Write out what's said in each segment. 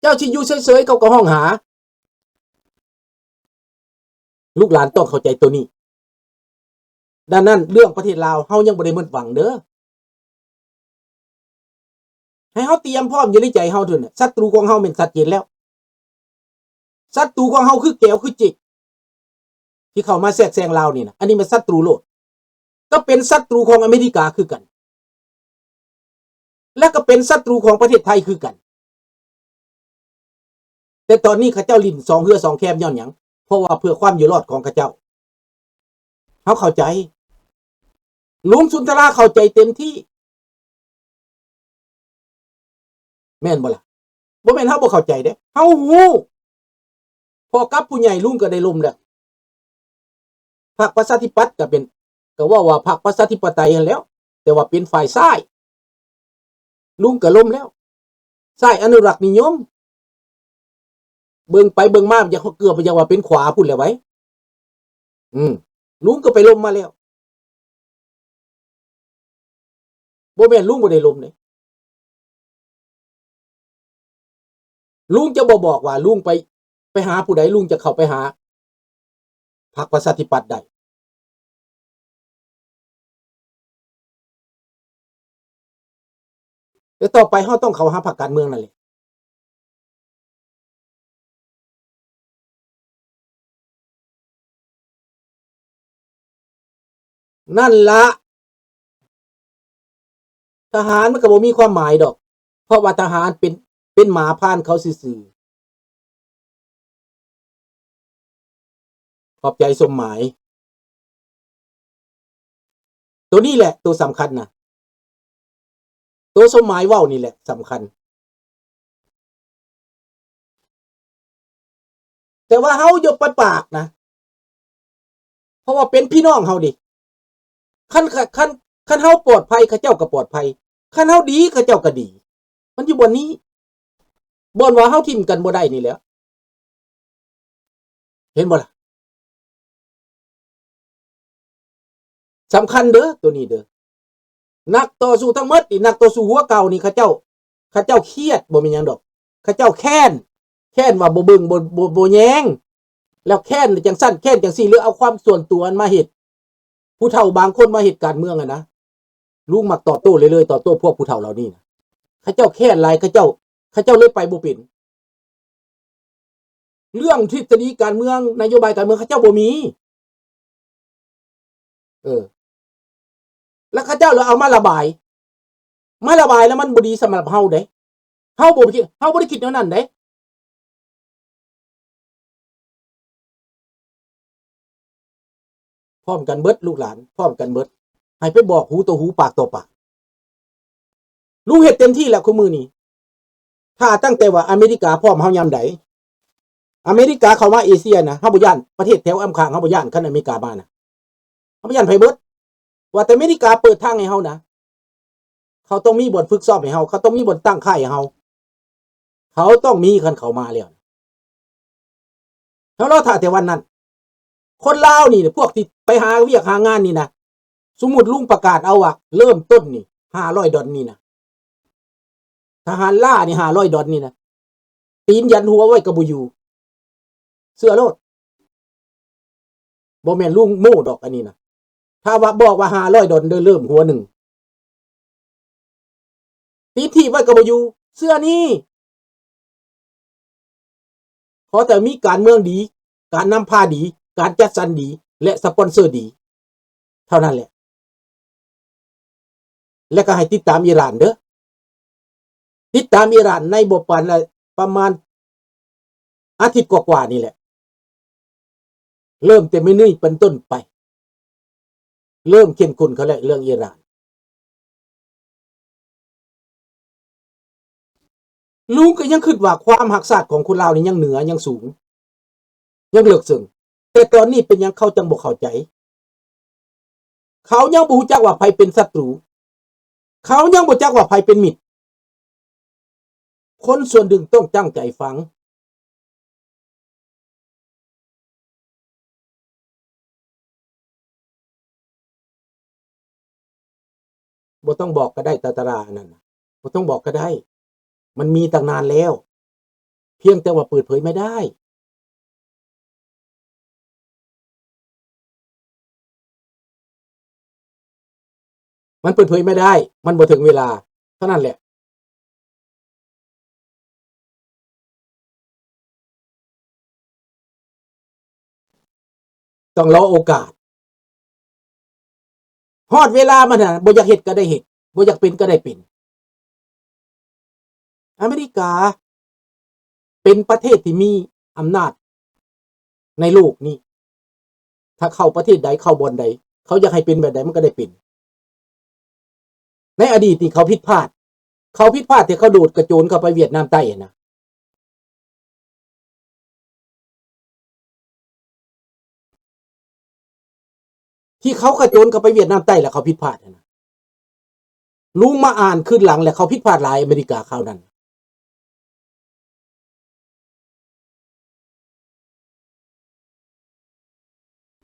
ເຈົ້າຊິຢູ່ເສີຍໆ ເຂົາກໍຮ້ອງຫາ. ລູກຫຼານຕ້ອງເຂົ້າໃຈໂຕນີ້. ດັ່ງນັ້ນ ເລື່ອງປະເທດລາວ ເຮົາຍັງບໍ່ໄດ້ໝົດຫວັງເດີ. ໃຫ້ເຮົາຕຽມພ້ອມຢູ່ໃນໃຈເຮົາເຖິງ ສັດຕູຂອງເຮົາແມ່ນຊັດເຈນແລ້ວ. ສັດຕູຂອງເຮົາຄືແກວຄືຈິກ ທີ່ເຂົ້າມາແຊກແຊງລາວນີ້ນະ, ອັນນີ້ແມ່ນສັດຕູໂລດ. ກໍເປັນສັດຕູຂອງອາເມລິກາຄືກັນ ແລະ ກໍເປັນສັດຕູຂອງປະເທດໄທຄືກັນ. ແຕ່ຕອນນີ້ເຂົາເຈົ້າຫຼິ້ນສອງເຮືອສອງແຄມຍ້ອນຫຍັງ? ເພາະວ່າເພື່ອຄວາມຢູ່ລອດຂອງເຂົາເຈົ້າ. ເຮົາເຂົ້າໃຈ. ລຸງສຸນທະລາເຂົ້າໃຈເຕັມທີ່. ແມ່ນບໍ່ລະ? ບໍ່ແມ່ນເຮົາບໍ່ເຂົ້າໃຈເດ້. ເຮົາຮູ້. ເພາະກັບຜູ້ໃຫຍ່ລຸງກໍໄດ້ລົມແລ້ວ. ພັກປະຊາທິປັດກໍເປັນ ກໍເວົ້າວ່າພັກປະຊາທິປະໄຕຫັ້ນແຫຼ້ວ, ແຕ່ວ່າເປັນຝ່າຍຊ້າຍ. ລຸງກໍລົ້ມແລ້ວ. ຊ້າຍອະນຸລັກນິຍົມ. ເບິ່ງໄປເບິ່ງມາ ຢາກ ເກືອບຢາກວ່າເປັນຂວາພຸ້ນແຫຼະໄວ. ອືມ. ລຸງກໍໄປລົ້ມມາແລ້ວ. ບໍ່ແມ່ນລຸງບໍ່ໄດ້ລົ້ມເດ້. ລຸງຈະບໍ່ບອກວ່າລຸງໄປ ໄປຫາຜູ້ໃດ, ລຸງຈະເຂົ້າໄປຫາພັກປະຊາທິປັດໄດ້. ແຕ່ຕໍ່ໄປເຮົາຕ້ອງເຂົ້າຫາພັກການເມືອງນັ້ນແຫຼະ. ນັ້ນລະ ທະຫານມັນກໍບໍ່ມີຄວາມໝາຍດອກ, ເພາະວ່າທະຫານເປັນ ເປັນໝາຜ່ານເຂົາຊື່ໆ. ຂອບໃຈສົມໝາຍ. ໂຕນີ້ແຫຼະໂຕສຳຄັນນະ. ໂຕສົມໝາຍເວົ້ານີ້ແຫຼະສຳຄັນ. ແຕ່ວ່າເຮົາຢ່າໄປປາກນະ, ເພາະວ່າເປັນພີ່ນ້ອງເຮົາເດ້. ຄັນ ຄັນ ຄັນເຮົາປອດໄພ ເຂົາເຈົ້າກໍປອດໄພ, ຄັນເຮົາດີ ເຂົາເຈົ້າກໍດີ. ມັນຢູ່ບ່ອນນີ້, ບ່ອນວ່າເຮົາຖິ້ມກັນບໍ່ໄດ້ນີ້ແຫຼະ. ເຫັນບໍ່ລະ? ສຳຄັນເດີ ໂຕນີ້ເດີ. ນັກຕໍ່ສູ້ທັງໝົດນີ້ ນັກຕໍ່ສູ້ຫົວເກົ່ານີ້ ເຂົາເຈົ້າ ເຂົາເຈົ້າຄຽດ ບໍ່ແມ່ນຫຍັງດອກ, ເຂົາເຈົ້າແຄ້ນ, ແຄ້ນວ່າບໍ່ເບິ່ງ ບໍ່ ບໍ່ ບໍ່ແຍງ, ແລ້ວແຄ້ນຈັ່ງຊັ້ນ ແຄ້ນຈັ່ງຊີ້ ຫຼືເອົາຄວາມສ່ວນຕົວມາເຮັດ. ຜູ້ເຖົ້າບາງຄົນມາເຮັດການເມືອງຫັ້ນນະ, ລຸງມັກຕອບໂຕ້ເລື້ອຍໆ ຕອບໂຕ້ພວກຜູ້ເຖົ້າເຫຼົ່ານີ້ນະ. ເຂົາເຈົ້າແຄ້ນຫຼາຍ, ເຂົາເຈົ້າ ເຂົາເຈົ້າເລີຍໄປບໍ່ເປັນ. ເລື່ອງທິດສະດີການເມືອງ, ນະໂຍບາຍການເມືອງ ເຂົາເຈົ້າບໍ່ມີ. ເອີ ແລ້ວເຂົາເຈົ້າລະເອົາມາລະບາຍ, ມາລະບາຍແລ້ວມັນບໍ່ດີສຳລັບເຮົາເດ້. ເຮົາບໍ່ໄດ້ຄິດ ເຮົາບໍ່ໄດ້ຄິດແນວນັ້ນເດ້. ພ້ອມກັນເບິດ ລູກຫຼານ ພ້ອມກັນເບິດ, ໃຫ້ໄປບອກຫູຕໍ່ຫູ ປາກຕໍ່ປາກ. ລຸງເຮັດເຕັມທີ່ແລ້ວຄູ່ມື້ນີ້. ຖ້າຕັ້ງແຕ່ວ່າອາເມລິກາພ້ອມເຮົາຍາມໃດ, ອາເມລິກາເຂົ້າມາເອເຊຍນະ ເຮົາບໍ່ຢ້ານ. ປະເທດແຖວອ້ອມຂ້າງເຮົາບໍ່ຢ້ານ, ຄັນອາເມລິກາມານະ ເຮົາບໍ່ຢ້ານໃຜເບິດ. ວ່າແຕ່ອາເມລິກາເປີດທາງໃຫ້ເຮົານະ, ເຂົາຕ້ອງມີບ່ອນຝຶກຊ້ອມໃຫ້ເຮົາ, ເຂົາຕ້ອງມີບ່ອນຕັ້ງຄ້າຍໃຫ້ເຮົາ, ເຂົາຕ້ອງມີ. ຄັນເຂົາມາແລ້ວ ເຮົາລໍຖ້າແຕ່ວັນນັ້ນ. ຄົນລາວນີ້ ພວກທີ່ໄປຫາວຽກຫາງານນີ້ນະ, ສົມມຸດລຸງປະກາດເອົາວ່າ ເລີ່ມຕົ້ນນີ້ ຫ້າຮ້ອຍດອນນີ້ນະ, ທະຫານລາວນີ້ ຫ້າຮ້ອຍດອນນີ້ນະ, ຕີນຢັນຫົວໄວ້ກໍບໍ່ຢູ່. ເຊື່ອໂລດ. ບໍ່ແມ່ນລຸງໂມ້ດອກອັນນີ້ນະ. ຖ້າວ່າບອກວ່າຫ້າຮ້ອຍດອນເດີ ເລີ່ມຫົວໜຶ່ງ, ຕີນຖີບໄວ້ກໍບໍ່ຢູ່. ເຊື່ອນີ້. ຂໍແຕ່ມີການເມືອງດີ, ການນຳພາດີ, ການຈັດສັນດີ ແລະ ສະປອນເຊີດີ ເທົ່ານັ້ນແຫຼະ. ແລະ ກໍໃຫ້ຕິດຕາມອີຣານເດີ. ຕິດຕາມອີຣານໃນບໍ່ປານລະ ປະມານອາທິດກວ່າໆນີ້ແຫຼະ. ເລີ່ມແຕ່ມື້ນີ້ເປັນຕົ້ນໄປ ເລີ່ມເຂັ້ມຂຸ້ນເຂົ້າແລ້ວເລື່ອງອີຣານ. ລຸງກໍຍັງຄິດວ່າຄວາມຮັກຊາດຂອງຄົນລາວນີ້ຍັງເໜືອ ຍັງສູງ ຍັງເລິກເຊິ່ງ. ແຕ່ຕອນນີ້ເປັນຫຍັງເຂົາຈັ່ງບໍ່ເຂົ້າໃຈ? ເຂົາຍັງບໍ່ຮູ້ຈັກວ່າໃຜເປັນສັດຕູ. ເຂົາຍັງບໍ່ຈັກວ່າໃຜເປັນມິດ. ຄົນສ່ວນໜຶ່ງຕ້ອງຕັ້ງໃຈຟັງ. ບໍ່ຕ້ອງບອກກໍໄດ້ ຕາຕະລາອັນນັ້ນນະ, ບໍ່ຕ້ອງບອກກໍໄດ້. ມັນມີຕັ້ງນານແລ້ວ. ພຽງແຕ່ວ່າເປີດເຜີຍໄມ່ໄດ້. ມັນເປີດເຜີຍໄມ່ໄດ້ ມັນບໍ່ເຖິງເວລາ ເທົ່ານັ້ນແຫຼະ. ຕ້ອງລໍໂອກາດ. ຮອດເວລາມັນຫັ້ນ ບໍ່ຢາກເຮັດກໍໄດ້ເຮັດ ບໍ່ຢາກເປັນກໍໄດ້ເປັນ. ອາເມລິກາເປັນປະເທດທີ່ມີອຳນາດໃນໂລກນີ້. ຖ້າເຂົ້າປະເທດໃດ ເຂົ້າບ່ອນໃດ ເຂົາຢາກໃຫ້ເປັນແບບໃດ ມັນກໍໄດ້ເປັນ. ໃນອະດີດນີ້ເຂົາຜິດພາດ ເຂົາຜິດພາດທີ່ເຂົາໂດດກະໂຈນເຂົ້າໄປຫວຽດນາມໃຕ້ຫັ້ນນະ. ທີ່ເຂົາກະໂຈນເຂົ້າໄປຫວຽດນາມໃຕ້ ແລ້ວເຂົາຜິດພາດຫັ້ນນະ. ລຸງມາອ່ານຄືນຫຼັງ ແລ້ວເຂົາຜິດພາດຫຼາຍ ອາເມລິກາຄາວນັ້ນ.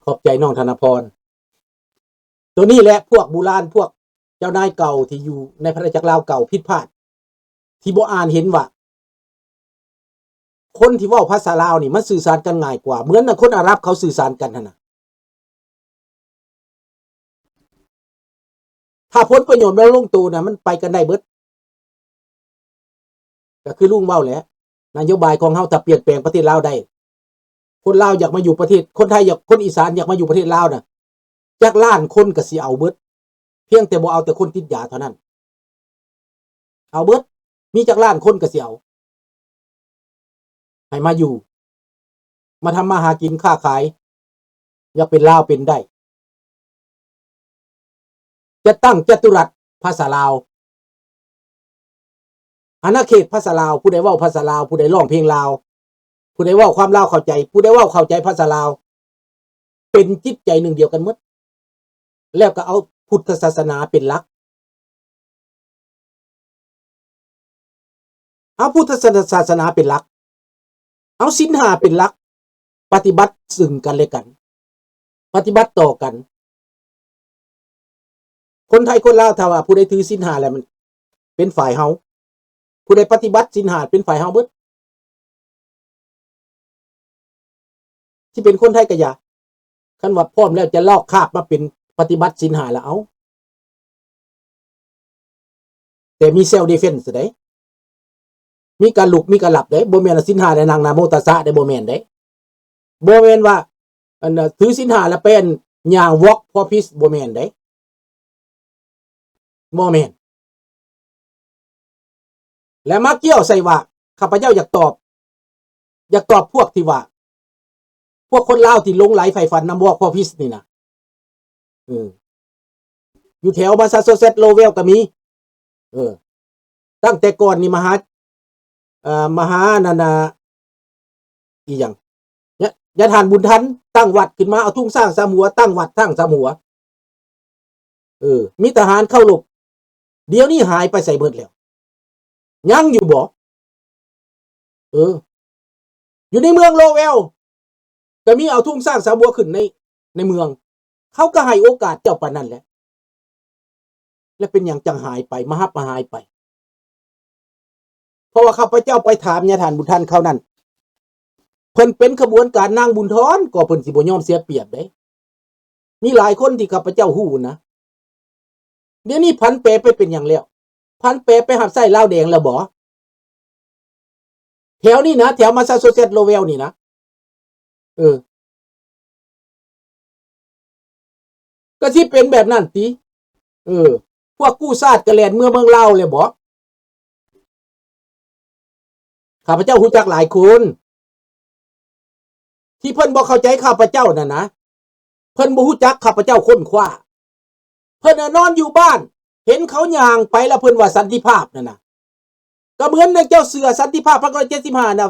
ຂອບໃຈນ້ອງທະນະພອນ. ໂຕນີ້ແຫຼະ ພວກບູຮານ ພວກເຈົ້ານາຍເກົ່າທີ່ຢູ່ໃນອານາຈັກລາວເກົ່າຜິດພາດ ທີ່ບໍ່ອ່ານເຫັນວ່າ ຄົນທີ່ເວົ້າພາສາລາວນີ້ມັນສື່ສານກັນງ່າຍກວ່າ ເໝືອນກັບຄົນອາຣັບເຂົາສື່ສານກັນຫັ້ນນະ. ຖ້າຜົນປະໂຫຍດມັນລົງໂຕນະ ມັນໄປກັນໄດ້ເບິດ. ກໍຄືລຸງເວົ້າແຫຼະ ນະໂຍບາຍຂອງເຮົາ ຖ້າປ່ຽນແປງປະເທດລາວໄດ້ ຄົນລາວຢາກມາຢູ່ປະເທດ ຄົນໄທຢາກ ຄົນອີສານຢາກມາຢູ່ປະເທດລາວນະ ຈັກລ້ານຄົນກໍຊິເອົາເບິດ ພຽງແຕ່ບໍ່ເອົາແຕ່ຄົນຕິດຢາເທົ່ານັ້ນ. ເອົາເບິດ ມີຈັກລ້ານຄົນກໍຊິເອົາ ໃຫ້ມາຢູ່ ມາທຳມາຫາກິນຄ້າຂາຍ ຢາກເປັນລາວເປັນໄດ້. ຈັດຕັ້ງຈະຕຸລັດພາສາລາວ ອານາເຂດພາສາລາວ ຜູ້ໃດເວົ້າພາສາລາວ ຜູ້ໃດຮ້ອງເພງລາວ ຜູ້ໃດເວົ້າຄວາມລາວເຂົ້າໃຈ ຜູ້ໃດເວົ້າເຂົ້າໃຈພາສາລາວ ເປັນຈິດໃຈໜຶ່ງດຽວກັນໝົດ ແລ້ວກໍເອົາພຸດທະສາສະໜາເປັນຫຼັກ. ເອົາພຸດທະສາສະໜາເປັນຫຼັກ ເອົາສິນຫ້າເປັນຫຼັກ ປະຕິບັດຊຶ່ງກັນແລະກັນ ປະຕິບັດຕໍ່ກັນ. ຄົນໄທຄົນລາວ ຖ້າວ່າຜູ້ໃດຖືສິນຫ້າແລ້ວມັນເປັນຝ່າຍເຮົາ ຜູ້ໃດປະຕິບັດສິນຫ້າເປັນຝ່າຍເຮົາເບິດ. ຊິເປັນຄົນໄທກໍຢ່າ ຄັນວ່າພ້ອມແລ້ວຈະລອກຄາບມາເປັນປະຕິບັດສິນຫ້າລະເອົາ ແຕ່ມີ self defense ເດ້ ມີການລຸກມີການລັບເດ້ ບໍ່ແມ່ນວ່າສິນຫ້າແລ້ວນັ່ງນະໂມຕັດສະເດ້ ບໍ່ແມ່ນເດ້. ບໍ່ແມ່ນວ່າ ອັນ ຖືສິນຫ້າແລ້ວໄປ ອັນ ຍ່າງ walk for peace ບໍ່ແມ່ນເດ້ ບໍ່ແມ່ນ. ແລະມາກ່ຽວໃສ່ວ່າ ຂ້າພະເຈົ້າຢາກຕອບ ຢາກຕອບພວກທີ່ວ່າ ພວກຄົນລາວທີ່ຫຼົງໄຫຼໃຝ່ຝັນນຳ Walk for Peace ນີ້ນະ ເອີ ຢູ່ແຖວ Massachusetts Lowell ກໍມີ ເອີ ຕັ້ງແຕ່ກ່ອນນີ້ມະຫາ ເອີ ມະຫານັ້ນນະ ອີຫຍັງ ຍາ ຍາທ່ານບຸນທັນຕັ້ງວັດຂຶ້ນມາ ເອົາທຸງຊ້າງສາມຫົວ ຕັ້ງວັດຊ້າງສາມຫົວ ເອີ ມີທະຫານເຄົາລົບ ດຽວນີ້ຫາຍໄປໃສເບິດແລ້ວ? ຍັງຢູ່ບໍ່? ເອີ ຢູ່ໃນເມືອງ Lowell ກໍມີເອົາທຸງຊ້າງສາບົວຂຶ້ນໃນ ໃນເມືອງ ເຂົາກໍໃຫ້ໂອກາດເຈົ້າປານນັ້ນແຫຼະ ແລະເປັນຫຍັງຈັ່ງຫາຍໄປ ມະຫັບມະຫາຍໄປ? ເພາະວ່າຂ້າພະເຈົ້າໄປຖາມຍາທ່ານບຸນທັນເຂົານັ້ນ ເພິ່ນເປັນຂະບວນການນາງບຸນທອນ ກໍເພິ່ນຊິບໍ່ຍອມເສຍປຽບເດ້. ມີຫຼາຍຄົນທີ່ຂ້າພະເຈົ້າຮູ້ນະ ດຽວນີ້ຜັນແປໄປເປັນຫຍັງແລ້ວ? ຜັນແປໄປຮັບໃຊ້ລາວແດງແລ້ວບໍ? ແຖວນີ້ນະ ແຖວ Massachusetts Lowell ນີ້ນະ ເອີ ກໍຊິເປັນແບບນັ້ນຕິ? ເອີ ພວກກູ້ຊາດກໍແລ່ນເມືອເມືອງລາວແລ້ວບໍ? ຂ້າພະເຈົ້າຮູ້ຈັກຫຼາຍຄົນ ທີ່ເພິ່ນບໍ່ເຂົ້າໃຈຂ້າພະເຈົ້ານັ້ນນະ ເພິ່ນບໍ່ຮູ້ຈັກຂ້າພະເຈົ້າຄົ້ນຄວ້າ ເພິ່ນນະນອນຢູ່ບ້ານ ເຫັນເຂົາຍ່າງໄປແລ້ວເພິ່ນວ່າສັນຕິພາບນັ້ນນະ ກໍເໝືອນດັ່ງເຈົ້າເຊື່ອສັນຕິພາບພັນເກົ້າຮ້ອຍເຈັດສິບຫ້ານະ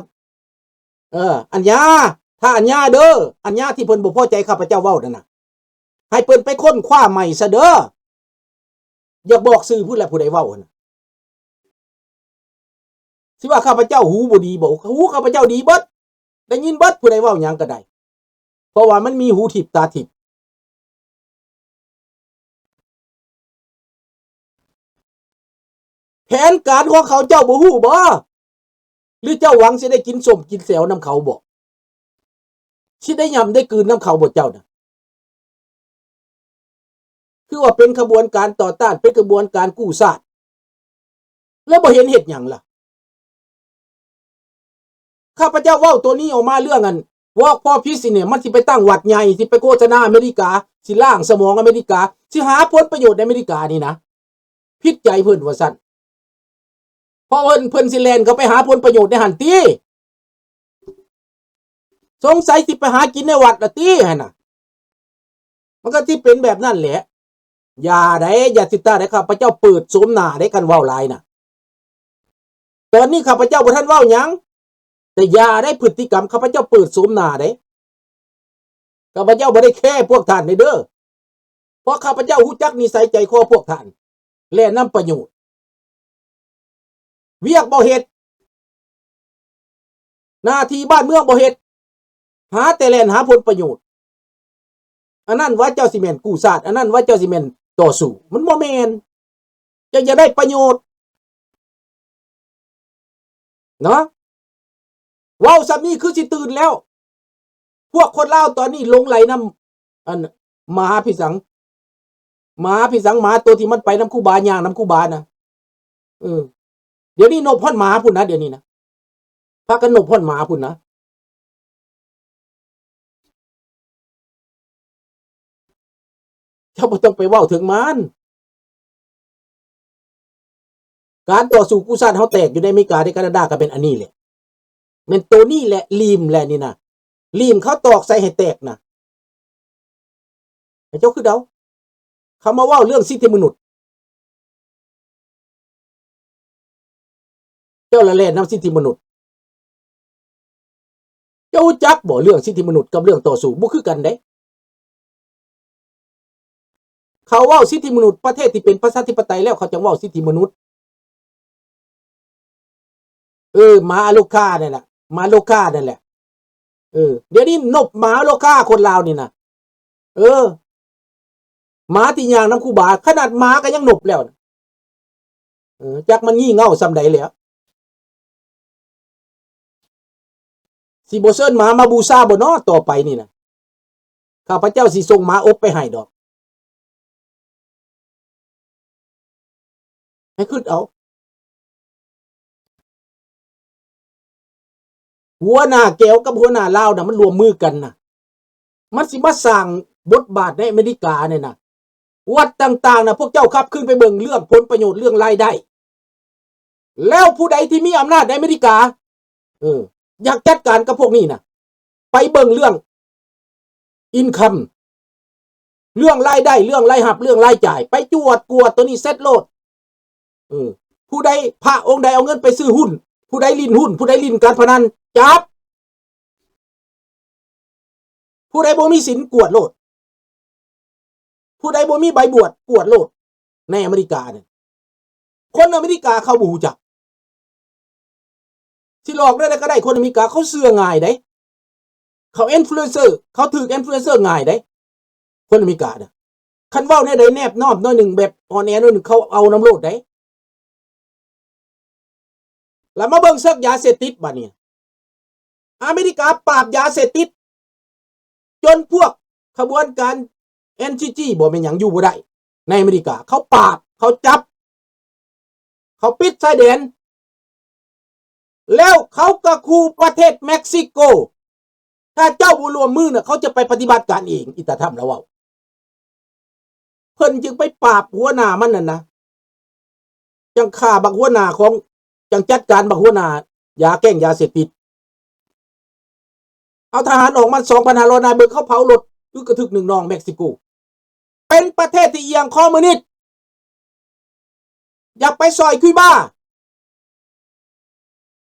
ເອີ ອັນຍາ ຖ້າອັນຍາເດີ ອັນຍາທີ່ເພິ່ນບໍ່ພໍໃຈຂ້າພະເຈົ້າເວົ້ານັ້ນນະ ໃຫ້ເພິ່ນໄປຄົ້ນຄວ້າໃໝ່ຊະເດີ ຢ່າບອກຊື່ພຸ້ນແຫຼະ ຜູ້ໃດເວົ້າຫັ້ນນະ ຊິວ່າຂ້າພະເຈົ້າຫູບໍ່ດີບໍ? ຫູຂ້າພະເຈົ້າດີເບິດ ໄດ້ຍິນເບິດ ຜູ້ໃດເວົ້າຫຍັງກໍໄດ້ ເພາະວ່າມັນມີຫູທິບຕາທິບ. ແຜນການຂອງເຂົາເຈົ້າບໍ່ຮູ້ບໍ? ຫຼືເຈົ້າຫວັງຊິໄດ້ກິນສົ້ມກິນແຊວນຳເຂົາບໍ? ຊິໄດ້ຫຍ້ຳໄດ້ກືນນຳເຂົາບໍເຈົ້ານະ? ຄືວ່າເປັນຂະບວນການຕໍ່ຕ້ານ ເປັນຂະບວນການກູ້ຊາດ ແລ້ວບໍ່ເຫັນເຮັດຫຍັງລະ? ຂ້າພະເຈົ້າເວົ້າໂຕນີ້ອອກມາເລື່ອງອັນ Walk for Peace ນີ້ ມັນຊິໄປຕັ້ງວັດໃຫຍ່ ຊິໄປໂຄສະນາອາເມລິກາ ຊິລ້າງສະໝອງອາເມລິກາ ຊິຫາຜົນປະໂຫຍດໃນອາເມລິການີ້ນະ ຜິດໃຈເພິ່ນວ່າຊັ້ນ. ເພາະເພິ່ນ ເພິ່ນຊິແລ່ນເຂົ້າໄປຫາຜົນປະໂຫຍດໃນຫັ້ນຕິ? ສົງໄສຊິໄປຫາກິນໃນວັດລະຕິຫັ້ນນະ? ມັນກໍຊິເປັນແບບນັ້ນແຫຼະ. ຢ່າໃດ໋ ຢ່າຊິຕາໃດ໋ ຂ້າພະເຈົ້າເປີດໂສມໜ້າເດ້ ຄັນເວົ້າຫຼາຍນະ. ຕອນນີ້ຂ້າພະເຈົ້າບໍ່ທັນເວົ້າຫຍັງ ແຕ່ຢ່າໃດ໋ ພຶດຕິກຳ ຂ້າພະເຈົ້າເປີດໂສມໜ້າເດ້. ຂ້າພະເຈົ້າບໍ່ໄດ້ແຄພວກທ່ານເດ້ ເດີ ເພາະຂ້າພະເຈົ້າຮູ້ຈັກນິໄສໃຈຄໍພວກທ່ານ ແລ່ນນຳປະໂຫຍດ. ວຽກບໍ່ເຮັດ ໜ້າທີ່ບ້ານເມືອງບໍ່ເຮັດ ຫາແຕ່ແລ່ນຫາຜົນປະໂຫຍດ. ອັນນັ້ນວ່າເຈົ້າຊິແມ່ນກູ້ຊາດ ອັນນັ້ນວ່າເຈົ້າຊິແມ່ນຕໍ່ສູ້ ມັນບໍ່ແມ່ນ. ເຈົ້າຢາກໄດ້ປະໂຫຍດເນາະ. ເວົ້າສ່ຳນີ້ຄືຊິຕື່ນແລ້ວ. ພວກຄົນລາວຕອນນີ້ຫຼົງໄຫຼນຳ ອັນ ໝາພິສັງ ໝາພິສັງ ໝາໂຕທີ່ມັນໄປນຳຄູບາ ຍ່າງນຳຄູບານະ. ເອີ ດຽວນີ້ນົບຮອດໝາພຸ້ນນະ ດຽວນີ້ນະ ພາກັນນົບຮອດໝາພຸ້ນນະ. ເຈົ້າບໍ່ຕ້ອງໄປເວົ້າເຖິງມັນ. ການຕໍ່ສູ້ກູ້ຊາດເຮົາແຕກຢູ່ໃນອາເມລິກາ ໃນການາດາ ກໍແມ່ນອັນນີ້ແຫຼະ ແມ່ນໂຕນີ້ແຫຼະ ລີມແຫຼະນີ້ນະ ລີມເຂົາຕອກໃສ່ໃຫ້ແຕກນະ. ໃຫ້ເຈົ້າຄິດເອົາ ເຂົາມາເວົ້າເລື່ອງສິດທິມະນຸດ ເຈົ້າລະແລ່ນນຳສິດທິມະນຸດ. ເຈົ້າຮູ້ຈັກບໍ່ ເລື່ອງສິດທິມະນຸດກັບເລື່ອງຕໍ່ສູ້ ບໍ່ຄືກັນເດ້. ເຂົາເວົ້າສິດທິມະນຸດ ປະເທດທີ່ເປັນປະຊາທິປະໄຕແລ້ວ ເຂົາຈັ່ງເວົ້າສິດທິມະນຸດ. ເອີ ໝາອາໂລຄານັ້ນແຫຼະ ໝາໂລຄານັ້ນແຫຼະ. ເອີ ດຽວນີ້ນົບໝາໂລຄາ ຄົນລາວນີ້ນະ. ເອີ ໝາທີ່ຍ່າງນຳຄູບາ ຂະໜາດໝາກໍຍັງນົບແລ້ວນະ. ເອີ ຈັກມັນງີ່ເຫງົ້າສ່ຳໃດແລ້ວ. ຊິບໍ່ເຊີນໝາມາບູຊາບໍ່ນໍ ຕໍ່ໄປນີ້ນະ? ຂ້າພະເຈົ້າຊິສົ່ງໝາອົບໄປໃຫ້ດອກ. ໃຫ້ຄິດເອົາ ຫົວໜ້າແກວກັບຫົວໜ້າລາວນະ ມັນຮ່ວມມືກັນນະ ມັນຊິມາສ້າງບົດບາດໃນອາເມລິການີ້ນະ. ວັດຕ່າງໆນະ ພວກເຈົ້າກັບຄືນໄປເບິ່ງເລື່ອງຜົນປະໂຫຍດ ເລື່ອງລາຍໄດ້ ແລ້ວຜູ້ໃດທີ່ມີອຳນາດໃນອາເມລິກາ ເອີ ຢາກຈັດການກັບພວກນີ້ນະ ໄປເບິ່ງເລື່ອງອິນຄຳ ເລື່ອງລາຍໄດ້ ເລື່ອງລາຍຮັບ ເລື່ອງລາຍຈ່າຍ ໄປຈວດກວດໂຕນີ້ເສັດໂລດ. ເອີ ຜູ້ໃດ ພະອົງໃດເອົາເງິນໄປຊື້ຫຸ້ນ ຜູ້ໃດຫຼິ້ນຫຸ້ນ ຜູ້ໃດຫຼິ້ນການພະນັນ ຈັບ. ຜູ້ໃດບໍ່ມີສິນ ກວດໂລດ. ຜູ້ໃດບໍ່ມີໃບບວດ ກວດໂລດ. ໃນອາເມລິການີ້ ຄົນອາເມລິກາເຂົາບໍ່ຮູ້ຈັກ ຊິຫຼອກແນວໃດກໍໄດ້. ຄົນອາເມລິກາເຂົາເຊື່ອງ່າຍເດ້ ເຂົາອິນຟລູເອນເຊີ ເຂົາຖືກອິນຟລູເອນເຊີງ່າຍເດ້ ຄົນອາເມລິການະ. ຄັນເວົ້າແນວໃດແນບນ້ອມໜ້ອຍໜຶ່ງ ແບບອ່ອນແອໜ້ອຍໜຶ່ງ ເຂົາເອົານຳໂລດເດ້. ລະມາເບິ່ງເຊິ່ງຢາເສບຕິດບາດນີ້ ອາເມລິກາປາບຢາເສບຕິດ ຈົນພວກຂະບວນການ ເອັນຈີຈີ ບໍ່ແມ່ນຫຍັງ ຢູ່ບໍ່ໄດ້ໃນອາເມລິກາ. ເຂົາປາບ ເຂົາຈັບ ເຂົາປິດຊາຍແດນ ແລ້ວເຂົາກໍຂູ່ປະເທດເມັກຊິໂກ ຖ້າເຈົ້າບໍ່ຮ່ວມມືນະ ເຂົາຈະໄປປະຕິບັດການເອງ. ອີຕາທຳລາວເວົ້າ ເພິ່ນຈຶ່ງໄປປາບຫົວໜ້າມັນນັ້ນນະ ຈັ່ງຂ້າບັກຫົວໜ້າຂອງ ຈັ່ງຈັດການບັກຫົວໜ້າຢາ ແກ້ງຢາເສບຕິດ. ເອົາທະຫານອອກມາສອງພັນຫ້າຮ້ອຍນາຍ ເບິ່ງເຂົາເຜົາລົດ ອຶກກະທຶກໜຶ່ງໜອງເມັກຊິໂກ. ເປັນປະເທດທີ່ອຽງຄອມມູນິດ ຢາກໄປຊ່ອຍຄິວບາ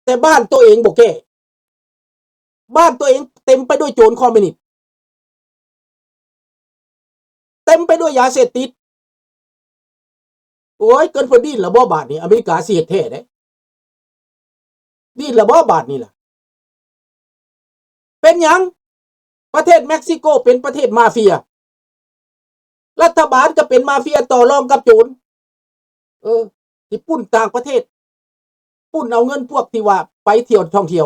ແຕ່ບ້ານໂຕເອງບໍ່ແກ້. ບ້ານໂຕເອງເຕັມໄປດ້ວຍໂຈນຄອມມູນິດ ເຕັມໄປດ້ວຍຢາເສບຕິດ. ໂອ້ຍ ເກີນເພິ່ນດີ້ນລະບໍ່ບາດນີ້? ອາເມລິກາຊິເຮັດແທ້ເດ້. ດີ້ນລະບໍ່ບາດນີ້ລະ? ເປັນຫຍັງ? ປະເທດເມັກຊິໂກເປັນປະເທດມາເຟຍ. ລັດຖະບານກໍເປັນມາເຟຍ ຕໍ່ລອງກັບໂຈນ. ເອີ ຊິປຸ້ນຕ່າງປະເທດ, ປ ປຸ້ນເອົາເງິນພວກທີ່ວ່າໄປທ່ຽວທ່ອງທ່ຽວ